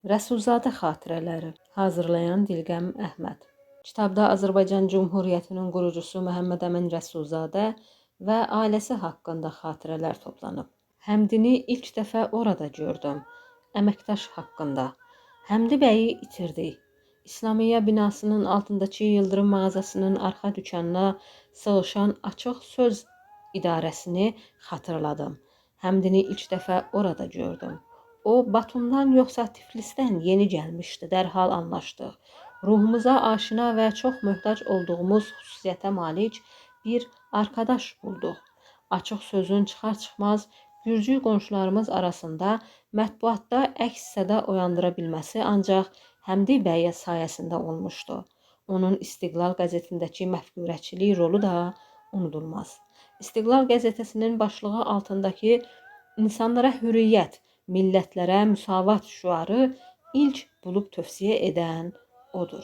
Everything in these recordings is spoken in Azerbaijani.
Rəsulzadə xatirələri. Hazırlayan Dilqəm Əhməd. Kitabda Azərbaycan Cümhuriyyətinin qurucusu Məhəmməd Əmin Rəsulzadə və ailəsi haqqında xatirələr toplanıb. Həmdini ilk dəfə orada gördüm. Əməkdaş haqqında. Həmdi bəyi itirdik. İslamiyyə binasının altındakı Yıldırım mağazasının arxa dükanına sığışan Açıq Söz idarəsini xatırladım. Həmdini ilk dəfə orada gördüm. O, Batumdan yoxsa Tiflisdən yeni gəlmişdi. Dərhal anlaşdıq. Ruhumuza aşina və çox möhtac olduğumuz xüsusiyyətə malik bir arkadaş bulduq. Açıq Sözün çıxar-çıxmaz gürcü qonşularımız arasında mətbuatda əks-səda oyandıra bilməsi ancaq Həmdi bəyə sayəsində olmuşdu. Onun İstiqlal qəzetindəki məfkurəçilik rolu da unudulmaz. İstiqlal qəzetəsinin başlığı altındakı insanlara hürriyyət, millətlərə müsavat şüarı ilk bulub tövsiyə edən odur.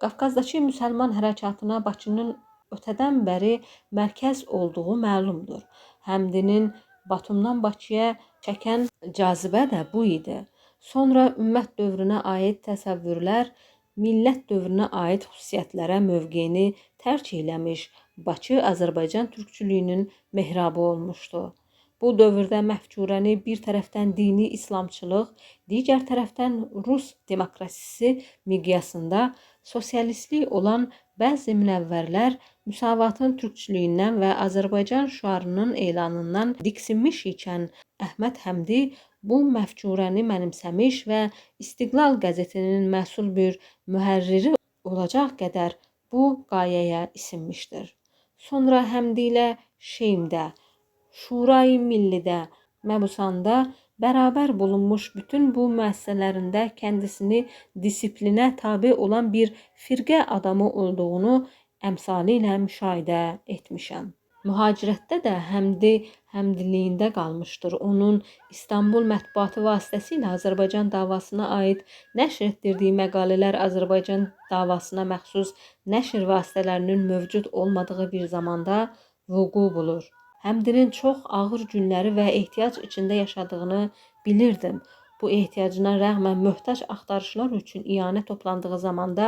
Qafqazdakı müsəlman hərəkatına Bakının ötədən bəri mərkəz olduğu məlumdur. Həmdinin Batumdan Bakıya çəkən cazibə də bu idi. Sonra ümmət dövrünə aid təsəvvürlər millət dövrünə aid xüsusiyyətlərə mövqeyini tərk eləmiş, Bakı Azərbaycan türkçülüyünün mehrabı olmuşdu. Bu dövrdə məfkurəni bir tərəfdən dini islamçılıq, digər tərəfdən Rus demokrasisi miqyasında sosialistlik olan bəzi münəvvərlər müsavatın türkçülüyündən və Azərbaycan şüarının elanından diksinmiş ikən Əhməd Həmdi bu məfkurəni mənimsəmiş və İstiqlal qəzetinin məsul bir mühərriri olacaq qədər bu qayəyə isinmişdir. Sonra Həmdi ilə Şeymdə, Şurayı Millidə, Məbusanda bərabər bulunmuş bütün bu müəssisələrində kəndisini disiplinə tabe olan bir firqə adamı olduğunu əmsalı ilə müşahidə etmişəm. Mühacirətdə də Həmdi həmdiliyində qalmışdır. Onun İstanbul mətbuatı vasitəsilə Azərbaycan davasına aid nəşr etdirdiyi məqalələr Azərbaycan davasına məxsus nəşr vasitələrinin mövcud olmadığı bir zamanda vuqu bulur. Həmdinin çox ağır günləri və ehtiyac içində yaşadığını bilirdim. Bu ehtiyacına rəğmən möhtac axtarışlar üçün iyanə toplandığı zamanda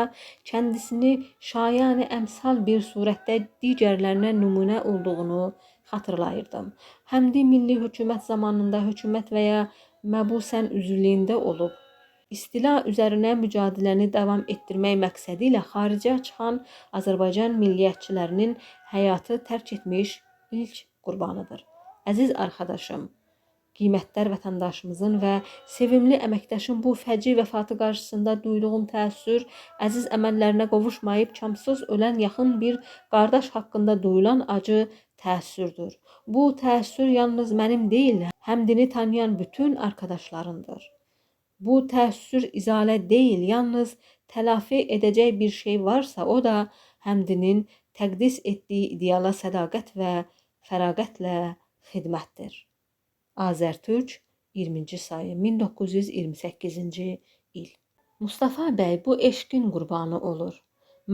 kəndisini şayanı əmsal bir surətdə digərlərinə nümunə olduğunu xatırlayırdım. Həmdi milli hökumət zamanında hökumət və ya məbusən üzvlüyündə olub. İstila üzərinə mücadiləni davam etdirmək məqsədi ilə xaricə çıxan Azərbaycan milliyyətçilərinin həyatı tərk etmiş ilk qurbanıdır. Əziz arkadaşım, qiymətdar vətəndaşımızın və sevimli əməkdaşın bu fəci vəfatı qarşısında duyduğum təəssür, əziz əməllərinə qovuşmayıb kamsız ölən yaxın bir qardaş haqqında duyulan acı təəssürdür. Bu təəssür yalnız mənim deyil, Həmdini tanıyan bütün arkadaşlarındır. Bu təəssür izalə deyil, yalnız tələfi edəcək bir şey varsa, o da Həmdinin təqdis etdiyi ideala sədaqət və fəraqətlə xidmətdir. Azərtürk 20-ci sayı 1928-ci il. Mustafa bəy bu eşqin qurbanı olur.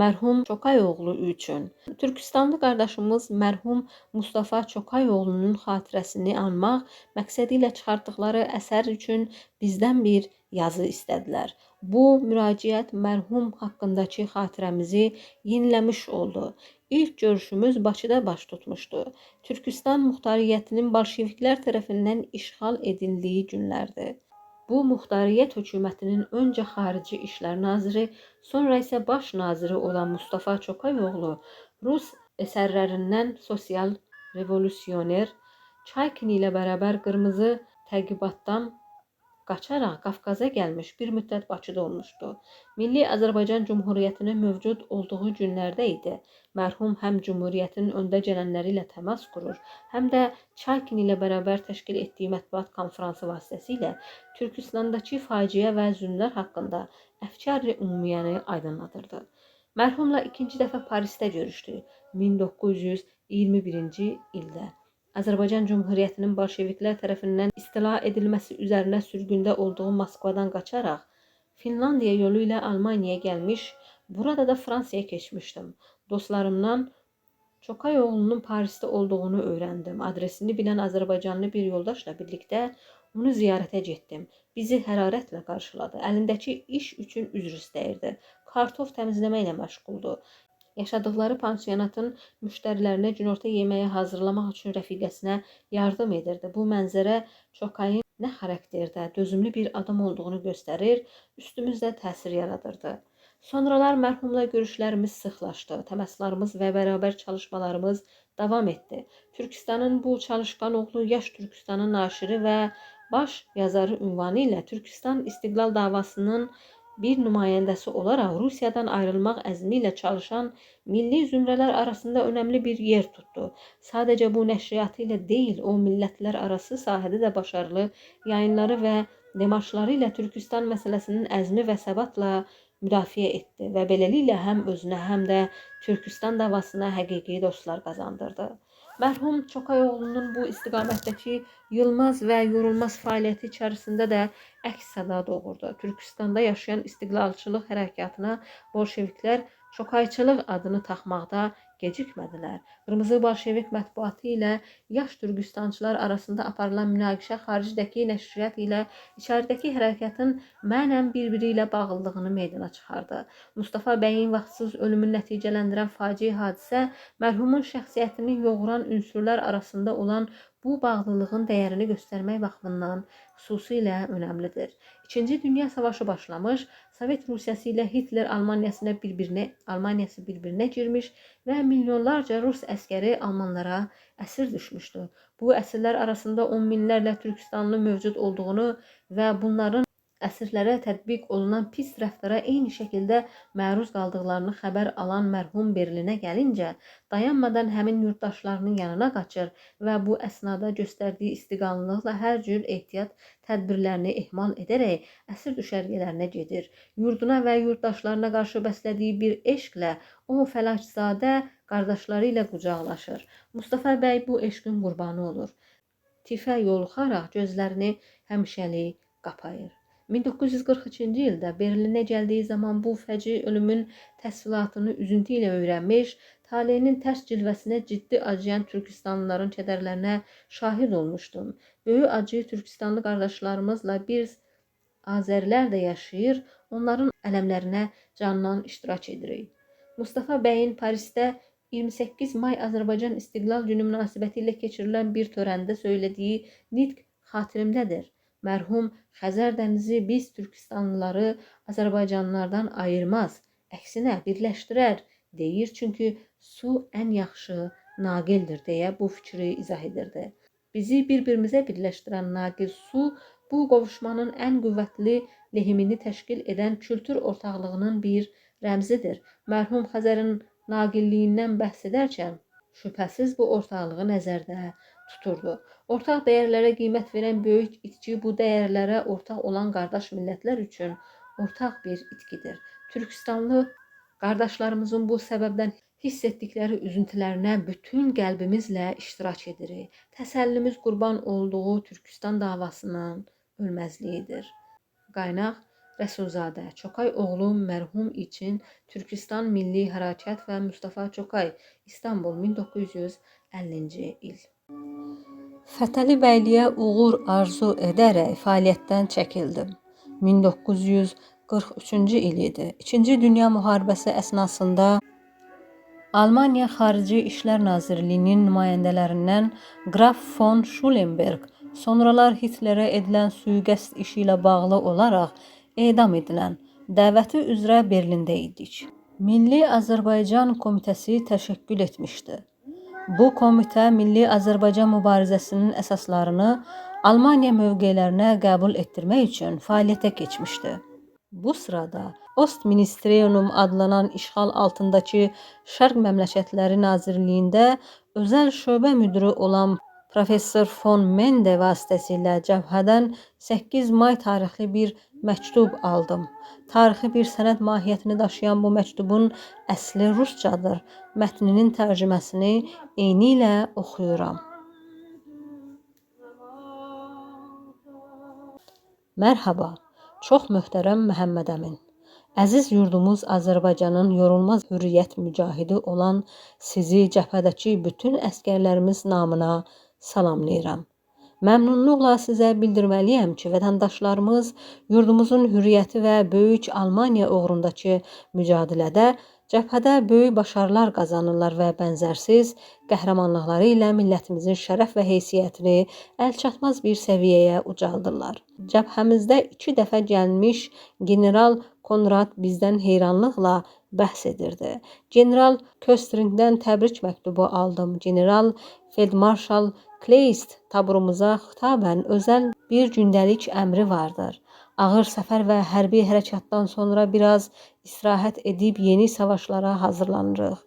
Mərhum Çokayoğlu üçün. Türkistanlı qardaşımız mərhum Mustafa Çokayoğlunun xatirəsini anmaq məqsədi ilə çıxartdıqları əsər üçün bizdən bir yazı istədilər. Bu müraciət mərhum haqqındakı xatirəmizi yeniləmiş oldu. İlk görüşümüz Bakıda baş tutmuşdu. Türkistan muxtariyyətinin bolşeviklər tərəfindən işğal edildiyi günlərdir. Bu muxtariyyət hökumətinin öncə Xarici İşlər Naziri, sonra isə Baş naziri olan Mustafa Çokayoğlu Rus əsərlərindən sosial revolyusioner Çaykin ilə bərabər qırmızı təqibatdan qaçaraq Qafqaza gəlmiş, bir müddət Bakıda olmuşdu. Milli Azərbaycan Cümhuriyyətinin mövcud olduğu günlərdə idi. Mərhum həm Cümhuriyyətin öndə gələnləri ilə təmas qurur, həm də Çaykin ilə bərabər təşkil etdiyi mətbuat konfransı vasitəsilə Türkistandakı faciə və zülmlər haqqında əfkar-ı ümumiyyəni aydınladırdı. Mərhumla ikinci dəfə Parisdə görüşdük 1921-ci ildə. Azərbaycan Cümhuriyyətinin bolşeviklər tərəfindən istila edilməsi üzərinə sürgündə olduğu Moskvadan qaçaraq Finlandiya yolu ilə Almaniyaya gəlmiş, burada da Fransaya keçmişdim. Dostlarımdan Çokayoğlunun Parisdə olduğunu öyrəndim. Adresini bilən Azərbaycanlı bir yoldaşla birlikdə Onu ziyarətə getdim. Bizi hərarətlə qarşıladı. Əlindəki iş üçün üzr istəyirdi. Kartof təmizləməklə məşğuldu. Yaşadıqları pansionatın müştərilərinə günorta yeməyi hazırlamaq üçün rəfiqəsinə yardım edirdi. Bu mənzərə Çokayın nə xarakterdə, dözümlü bir adam olduğunu göstərir, üstümüzdə təsir yaradırdı. Sonralar mərhumla görüşlərimiz sıxlaşdı, təmaslarımız və bərabər çalışmalarımız davam etdi. Türkistanın bu çalışqan oğlu Yaş Türkistanın naşiri və baş yazarı ünvanı ilə Türkistan İstiqlal davasının bir nümayəndəsi olaraq Rusiyadan ayrılmaq əzmi ilə çalışan milli zümrələr arasında önəmli bir yer tutdu. Sadəcə bu nəşriyyatı ilə deyil, o millətlər arası sahədə də başarılı yayınları və demarşları ilə Türkistan məsələsinin əzmi və səbatla müdafiə etdi və beləliklə həm özünə, həm də Türkistan davasına həqiqi dostlar qazandırdı. Mərhum Çokayoğlunun bu istiqamətdəki yılmaz və yorulmaz fəaliyyəti içərisində də əks-səda doğurdu. Türkistanda yaşayan istiqlalçılıq hərəkatına bolşeviklər Çokayçılıq adını taxmaqda gecikmədilər. Qırmızı bolşevik mətbuatı ilə yaş türkistançılar arasında aparılan münaqişə xaricdəki nəşriyyat ilə içəridəki hərəkatın mənən bir-biri ilə bağlılığını meydana çıxardı. Mustafa bəyin vaxtsız ölümünü nəticələndirən faciə hadisə mərhumun şəxsiyyətini yoğuran ünsürlər arasında olan bu bağlılığın dəyərini göstərmək baxımından xüsusilə önəmlidir. İkinci Dünya Savaşı başlamış, Sovet Rusiyası ilə Hitler Almaniyası bir-birinə girmiş və milyonlarca rus əskəri almanlara əsir düşmüşdü. Bu əsirlər arasında on minlərlə Türkistanlı mövcud olduğunu və bunların əsirlərə tətbiq olunan pis rəftara eyni şəkildə məruz qaldıqlarını xəbər alan mərhum Berlinə gəlincə, dayanmadan həmin yurttaşlarının yanına qaçır və bu əsnada göstərdiyi istiqanlılıqla hər cür ehtiyat tədbirlərini ehmal edərək əsir düşərgələrinə gedir. Yurduna və yurttaşlarına qarşı bəslədiyi bir eşqlə o fəlakzadə qardaşları ilə qucaqlaşır. Mustafa bəy bu eşqin qurbanı olur. Tifə yoluxaraq gözlərini həmişəlik qapayır. 1942-ci ildə Berlinə gəldiyi zaman bu fəci ölümün təfsilatını üzüntü ilə öyrənmiş, taleyinin tərs cilvəsinə ciddi acıyan Türkistanlıların kədərlərinə şahid olmuşdum. Böyük acıyı Türkistanlı qardaşlarımızla biz Azərilər də yaşayır, onların ələmlərinə candan iştirak edirik. Mustafa bəyin Parisdə 28 may Azərbaycan İstiqlal Günü münasibəti ilə keçirilən bir törəndə söylədiyi nitq xatirimdədir. Mərhum Xəzər dənizi biz Türkistanlıları Azərbaycanlılardan ayırmaz, əksinə birləşdirər deyir, çünki su ən yaxşı naqildir deyə bu fikri izah edirdi. Bizi bir-birimizə birləşdirən naqil su bu qovuşmanın ən qüvvətli lehimini təşkil edən kültür ortaqlığının bir rəmzidir. Mərhum Xəzərin naqilliyindən bəhs edərkən şübhəsiz bu ortaqlığı nəzərdə tuturdu. Ortaq dəyərlərə qiymət verən böyük itki bu dəyərlərə ortaq olan qardaş millətlər üçün ortaq bir itkidir. Türkistanlı qardaşlarımızın bu səbəbdən hiss etdikləri üzüntülərinə bütün qəlbimizlə iştirak edirik. Təsəllimiz qurban olduğu Türkistan davasının ölməzliyidir. Qaynaq Rəsulzadə, Çokay oğlu mərhum üçün Türkistan Milli Hərəkat və Mustafa Çokay, İstanbul 1950-ci il. Fətəli bəyliyə uğur arzu edərək fəaliyyətdən çəkildim. 1943-cü il idi. İkinci Dünya Müharibəsi əsnasında Almaniya Xarici İşlər Nazirliyinin nümayəndələrindən Qraf von Schulenberg sonralar Hitlerə edilən sui-qəsd işi ilə bağlı olaraq edam edilən dəvəti üzrə Berlində idik. Milli Azərbaycan Komitəsi təşəkkül etmişdi. Bu komitə Milli Azərbaycan mübarizəsinin əsaslarını Almaniya mövqelərinə qəbul etdirmək üçün fəaliyyətə keçmişdi. Bu sırada Ostministerium adlanan işğal altındakı Şərq Məmləkətləri Nazirliyində özəl şöbə müdiri olan Professor von Mende vasitəsilə cəbhədən 8 may tarixli bir məktub aldım. Tarixi bir sənəd mahiyyətini daşıyan bu məktubun əsli ruscadır. Mətninin tərcüməsini eynilə oxuyuram. Mərhaba, çox möhtərəm Məhəmməd Əmin. Əziz yurdumuz Azərbaycanın yorulmaz hürriyyət mücahidi olan sizi cəbhədəki bütün əsgərlərimiz namına salamlayıram. Məmnunluqla sizə bildirməliyəm ki, vətəndaşlarımız yurdumuzun hürriyyəti və böyük Almaniya uğrundakı mücadilədə cəbhədə böyük başarılar qazanırlar və bənzərsiz qəhrəmanlıqları ilə millətimizin şərəf və heysiyyətini əlçatmaz bir səviyyəyə ucaldırlar. Cəbhəmizdə 2 dəfə gəlmiş general Konrad bizdən heyranlıqla bəhs edirdi. General Köstringdən təbrik məktubu aldım. General Feldmarşal Kleist taburumuza xitabən özəl bir gündəlik əmri vardır. Ağır səfər və hərbi hərəkatdan sonra biraz istirahət edib yeni savaşlara hazırlanırıq.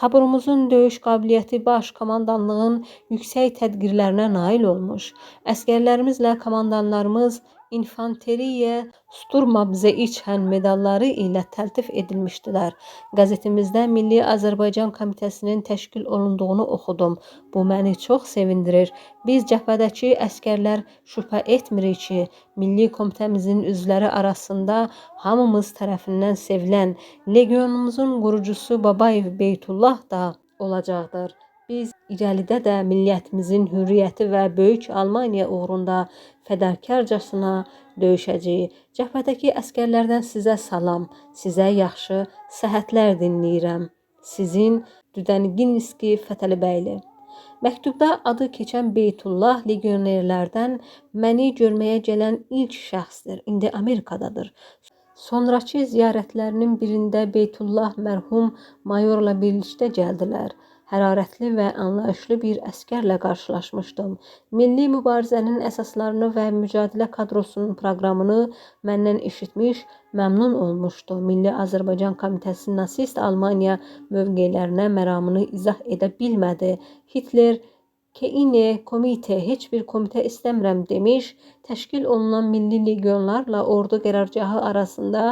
Taburumuzun döyüş qabiliyyəti baş komandanlığın yüksək tədqirlərinə nail olmuş. Əsgərlərimizlə komandanlarımız İnfanteriya Sturmabzeichen medalları ilə təltif edilmişdilər. Qəzetimizdə Milli Azərbaycan Komitəsinin təşkil olunduğunu oxudum. Bu məni çox sevindirir. Biz cəbhədəki əsgərlər şübhə etmirik ki, Milli Komitəmizin üzvləri arasında hamımız tərəfindən sevilən legionumuzun qurucusu Babayev Beytullah da olacaqdır. Biz irəlidə də millətimizin hürriyyəti və böyük Almaniya uğrunda fədakarcasına döyüşəcəyik. Cəbhədəki əsgərlərdən sizə salam, sizə yaxşı səhhətlər dinləyirəm. Sizin Düdənginski Fətəlibəyli. Məktubda adı keçən Beytullah legionerlərdən məni görməyə gələn ilk şəxsdir. İndi Amerikadadır. Sonrakı ziyarətlərinin birində Beytullah mərhum mayorla birlikdə gəldilər. Hərarətli və anlayışlı bir əsgərlə qarşılaşmışdım. Milli mübarizənin əsaslarını və mücadilə kadrosunun proqramını məndən eşitmiş, məmnun olmuşdu. Milli Azərbaycan Komitəsi nasist Almaniya mövqelərinə məramını izah edə bilmədi. Hitler Keine komite, heç bir komitə istəmirəm demiş, təşkil olunan milli legionlarla ordu qərargahı arasında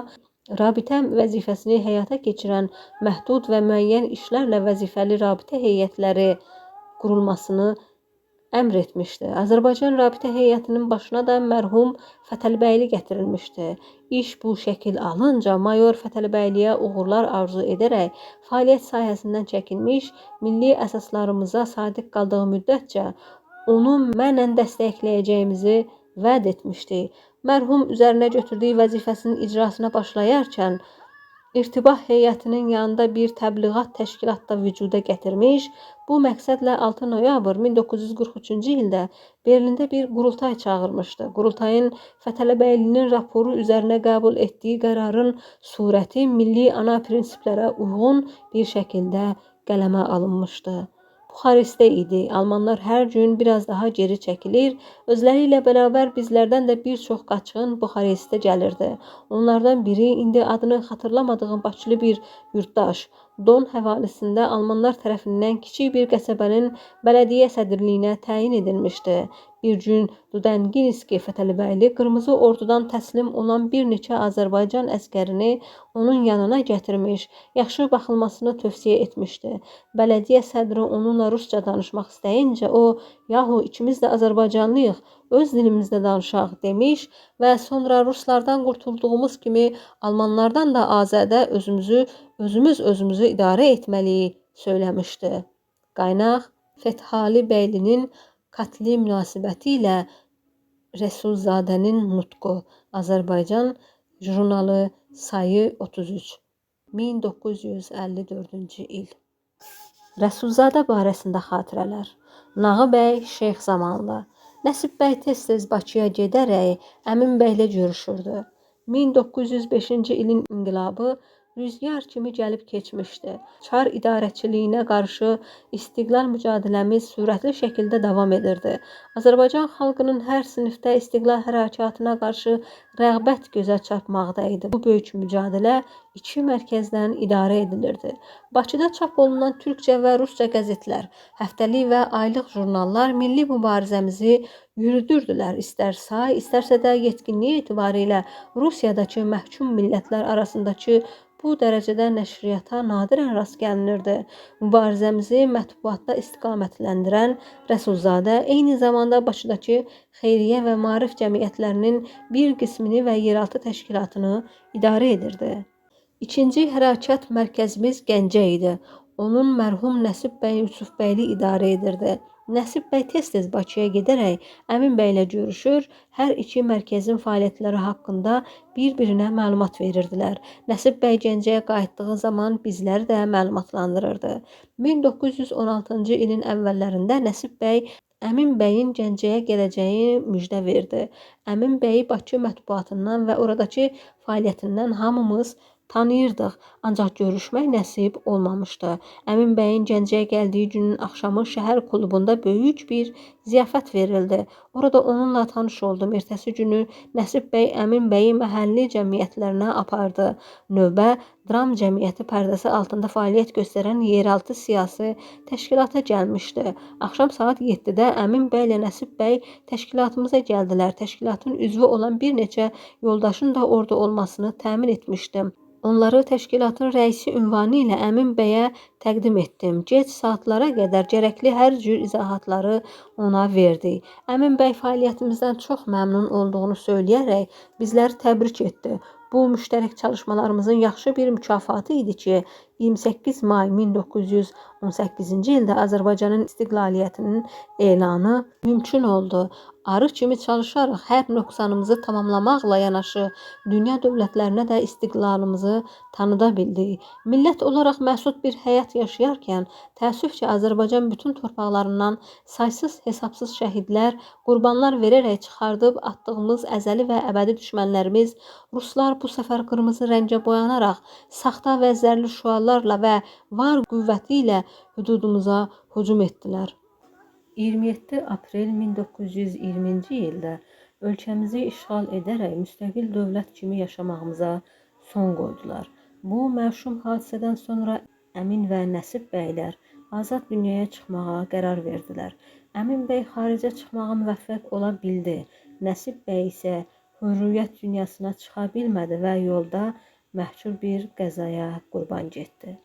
rabitə vəzifəsini həyata keçirən məhdud və müəyyən işlərlə vəzifəli rabitə heyətləri qurulmasını əmr etmişdi. Azərbaycan rabitə heyətinin başına da mərhum Fətəlibəyli gətirilmişdi. İş bu şəkil alınca mayor Fətəlibəyliyə uğurlar arzu edərək fəaliyyət sahəsindən çəkinmiş, milli əsaslarımıza sadiq qaldığı müddətcə onu mənən dəstəkləyəcəyimizi vəd etmişdik. Mərhum üzərinə götürdüyü vəzifəsinin icrasına başlayarkən İrtibah heyətinin yanında bir təbliğat təşkilat da vücuda gətirmiş, bu məqsədlə 6 noyabr 1943-cü ildə Berlində bir qurultay çağırmışdı. Qurultayın Fətəlibəylinin raporu üzərinə qəbul etdiyi qərarın surəti milli ana prinsiplərə uyğun bir şəkildə qələmə alınmışdı. Buxarestdə idi. Almanlar hər gün biraz daha geri çəkilir. Özləri ilə bərabər bizlərdən də bir çox qaçqın Buxarestə gəlirdi. Onlardan biri indi adını xatırlamadığım Bakılı bir yurtdaş Don həvalisində almanlar tərəfindən kiçik bir qəsəbənin bələdiyyə sədrliyinə təyin edilmişdi. Bir gün Dudenginski Fətəlibəyli Qırmızı Ordudan təslim olan bir neçə Azərbaycan əsgərini onun yanına gətirmiş, yaxşı baxılmasını tövsiyə etmişdi. Bələdiyyə sədri onunla rusca danışmaq istəyincə o, "Yahu, ikimiz də Azərbaycanlıyıq, öz dilimizdə danışaq" demiş və sonra ruslardan qurtulduğumuz kimi almanlardan da azadə özümüz özümüzü idarə etməliyik söyləmişdi. Qaynaq Fethali Bəylinin katli münasibəti ilə Rəsulzadənin nutqu. Azərbaycan jurnalı sayı 33, 1954-cü il. Rəsulzadə barəsində xatirələr. Nağı bəy Şeyx Zamanlı. Nəsib bəy tez-tez Bakıya gedərək Əmin bəylə görüşürdü. 1905-ci ilin inqilabı rüzgar kimi gəlib keçmişdi. Çar idarəçiliyinə qarşı istiqlal mücadiləmiz sürətli şəkildə davam edirdi. Azərbaycan xalqının hər sinifdə istiqlal hərəkatına qarşı rəğbət gözə çarpmaqda idi. Bu böyük mücadilə iki mərkəzdən idarə edilirdi. Bakıda çap olunan türkcə və rusca qəzetlər, həftəlik və aylıq jurnallar milli mübarizəmizi yürüdürdülər. İstər say, istərsə də yetkinliyi etibarilə Rusiyadakı məhkum millətlər arasındakı bu dərəcədə nəşriyyata nadirən rast gəlinirdi. Mübarizəmizi mətbuatda istiqamətləndirən Rəsulzadə eyni zamanda Bakıdakı xeyriyyə və maarif cəmiyyətlərinin bir qismini və yeraltı təşkilatını idarə edirdi. İkinci hərəkat mərkəzimiz Gəncə idi. Onun mərhum Nəsib bəy Yusufbəyli idarə edirdi. Nəsib bəy tez-tez Bakıya gedərək Əmin bəylə görüşür, hər iki mərkəzin fəaliyyətləri haqqında bir-birinə məlumat verirdilər. Nəsib bəy Gəncəyə qayıtdığı zaman bizləri də məlumatlandırırdı. 1916-cı ilin əvvəllərində Nəsib bəy Əmin bəyin Gəncəyə gələcəyi müjdə verdi. Əmin bəyi Bakı mətbuatından və oradakı fəaliyyətindən hamımız tanıyırdıq, ancaq görüşmək nəsib olmamışdı. Əmin bəyin Gəncəyə gəldiyi günün axşamı şəhər klubunda böyük bir ziyafət verildi. Orada onunla tanış oldum. Ertəsi günü Nəsib bəy Əmin bəyi məhəlli cəmiyyətlərinə apardı. Növbə Dram cəmiyyəti pərdəsi altında fəaliyyət göstərən yeraltı siyasi təşkilata gəlmişdi. Axşam saat 7-də Əmin bəylə Nəsib bəy təşkilatımıza gəldilər. Təşkilatın üzvü olan bir neçə yoldaşın da orada olmasını təmin etmişdim. Onları təşkilatın rəisi ünvanı ilə Əmin bəyə təqdim etdim. Gec saatlara qədər gərəkli hər cür izahatları ona verdik. Əmin bəy fəaliyyətimizdən çox məmnun olduğunu söyləyərək bizləri təbrik etdi. Bu müştərək çalışmalarımızın yaxşı bir mükafatı idi ki, 28 may 1918-ci ildə Azərbaycanın istiqlaliyyətinin elanı mümkün oldu. Arı kimi çalışaraq hər nöqsanımızı tamamlamaqla yanaşı dünya dövlətlərinə də istiqlalımızı tanıda bildik. Millət olaraq məsud bir həyat yaşayarkən, təəssüf ki, Azərbaycan bütün torpaqlarından saysız hesabsız şəhidlər, qurbanlar verərək çıxardıb atdığımız əzəli və əbədi düşmənlərimiz ruslar bu səfər qırmızı rəngə boyanaraq saxta və zərli şüarlarla və var qüvvəti ilə hüdudumuza hücum etdilər. 27 aprel 1920-ci ildə ölkəmizi işğal edərək müstəqil dövlət kimi yaşamağımıza son qoydular. Bu məşum hadisədən sonra Əmin və Nəsib bəylər azad dünyaya çıxmağa qərar verdilər. Əmin bəy xaricə çıxmağa müvəffəq ola bildi. Nəsib bəy isə hürriyyət dünyasına çıxa bilmədi və yolda məhcur bir qəzaya qurban getdi.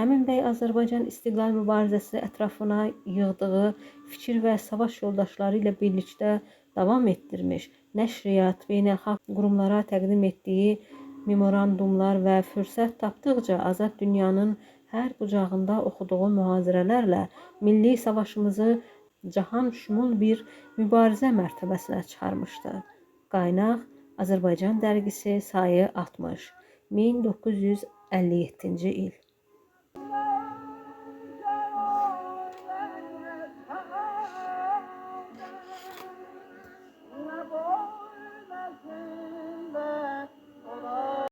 Əmin bəy Azərbaycan istiqlal mübarizəsi ətrafına yığdığı fikir və savaş yoldaşları ilə birlikdə davam etdirmiş, nəşriyyat, beynəlxalq qurumlara təqdim etdiyi memorandumlar və fürsət tapdıqca azad dünyanın hər bucağında oxuduğu mühazirələrlə milli savaşımızı cahan şümul bir mübarizə mərtəbəsinə çıxarmışdı. Qaynaq Azərbaycan dərgisi sayı 60, 1957-ci il.